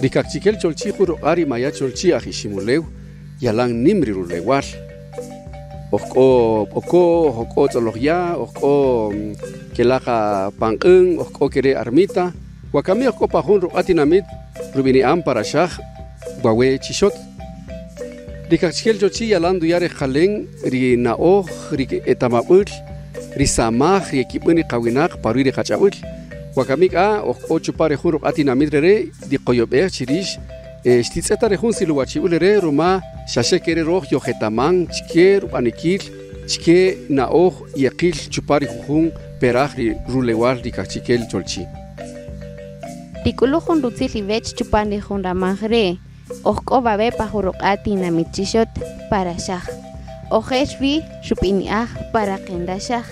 Ri Kaqchikel Cholchi jun ruq'a' ri Maya Cholchi aj Iximulew yalan nim ri rulewal. Oj k'o B'oko', oj k'o Tz'olojya', oj k'o kela' Panq'in, oj k'o kere' Armita. Wakami oj k'o pa jun ruq'a' tinamit rub'ini'an Paraxaj, wawe' Chixot. Ri Kaqchikel Cholchi yalan nduya' rejqalen ri na'oj, ri etamab'äl, ri samaj ri yekib'än ri qawinaq pa ruwi' ri qach'ab'äl. Wakami k'a oj k'o chupan re jun ruq'a' tinamit rere' ndiqoyob'ej chi rix xtitz'eta re jun silowachib'äl rere' ruma xa xe ke re' roj yojetaman chike rub'anikil, chike na'oj yeqil chupan ri jujun peraj ri rulewal ri Kaqchikel Cholchi. Tik'uluj jun rutzil iwech chupan ri jun ramaj re', oj k'o wawe' pa jun ruq'a' tinamit Chixot, Paraxaj. Ojer wi xub'ini'aj Paraqenraxaj.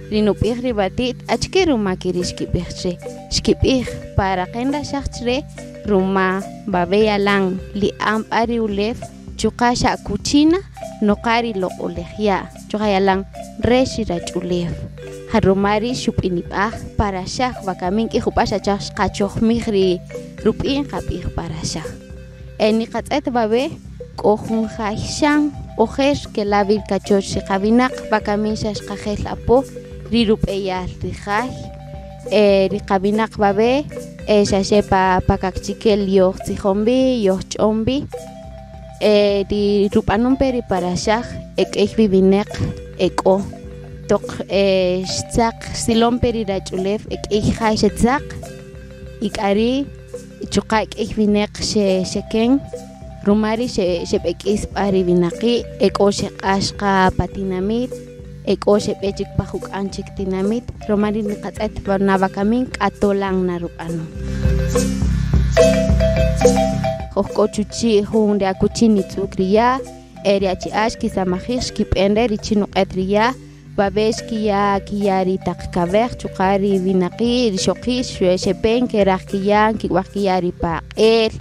Ri nub'ij ri wati't achike ruma ke ri' xkib'ij chre? Xkib'ij Paraqenraxaj chre ruma wawe' yalan li'an b'a ri ulew chuqa' xa akuchina noqa ri loq'olej ya' chuqa' yalan rex ri rach'ulew. Ja ruma ri' xub'inib'aj Paraxaj wakamin k'ij jub'a' xa chaj xqachojmij ri rub'i' nqab'ij Paraxaj. Niqatz'et wawe' k'o jun jay xan ojer kela' wi kachoch ri qawinaq wakamin xa xqajel apo ri rub'eyal ri jay. Ri qawinaq wawe' xa xe pa Kaqchikel yojtzijon wi, yojch'on wi. Ri rub'anon pe ri Paraxaj e k'ey wi winaq e k'o toq xtzaq xsilon pe ri rach'ulew e k'ey jay xetzaq y k'a ri' chuqa' k'ey winaq xeken ruma ri' xeb'ek'is b'a ri winaqi' e k'o xeq'ax qa pa tinamit, e k'o xeb'e chik pa juk'an chik tinamit ruma ri' niqatz'et na wakamin k'atolan na rub'anon. Oj k'o chuchi' jun ri akuchi nitz'uk ri ya', ri achi'a' xkisamajij xkib'en re' richin nuq'et ri ya', wawe' xkiya' kiya' ri taq kawej chuqa' ri winaqi' ri ixoqi' xepe nkeraj kiya' nkik'uaj kiya' ri pa q'eel,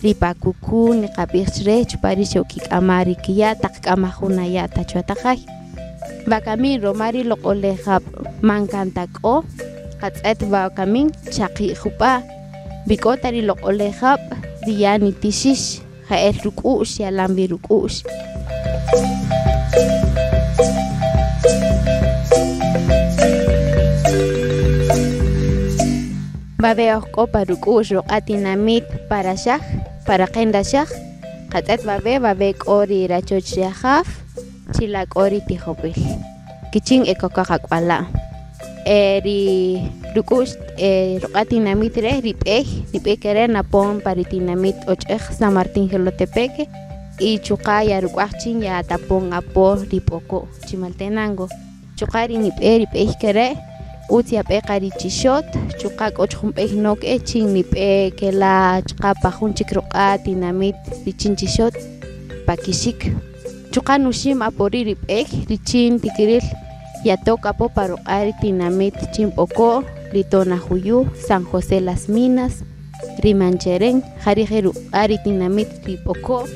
ri pa kukun niqab'ij chre chupan ri xe'okik'ama' ri kiya' taq k'a majun naya' ta chwa taq jay. Wakamin ruma ri loq'olej jäb' man kan ta k'o, qatz'et wakamin chaqi'j jub'a' wi k'o ta ri loq'olej jäb' ri ya' nitixix ja'el ruk'u'x yalan wi ruk'u'x. Wawe' oj k'o pa ruk'u'x ruq'a' tinamit Paraxaj, Paraqenraxaj, qatz'et wawe' wawe' k'o ri rachoch ri ajaw, chila' k'o ri tijob'el kichin e kokoj ak'wala'. Ri ruk'u'x ruq'a' tinamit re' ri b'ey, ri b'ey ke re' napon pa ri tinamit Och'ej, San Martín Jolotepeque y chuqa' yaruk'uaj chin yatapon apo ri B'oko', Chimaltenango. Chuqa' ri nib'e ri b'ey ke re' utz yab'e qa ri Chixot, chuqa' k'o chik jun b'ey nok e chin nib'e kela' chuqa' pa jun chik ruq'a' tinamit richin Chixot pa Kixik. Chuqa' nuxim apo ri' ri b'ey richin tikiril yatok apo pa ruq'a' ri tinamit chin B'oko', ri Tonajuyu, San José Las Minas, ri Mancheren, ja rije' ruq'a' ri tinamit ri B'oko'.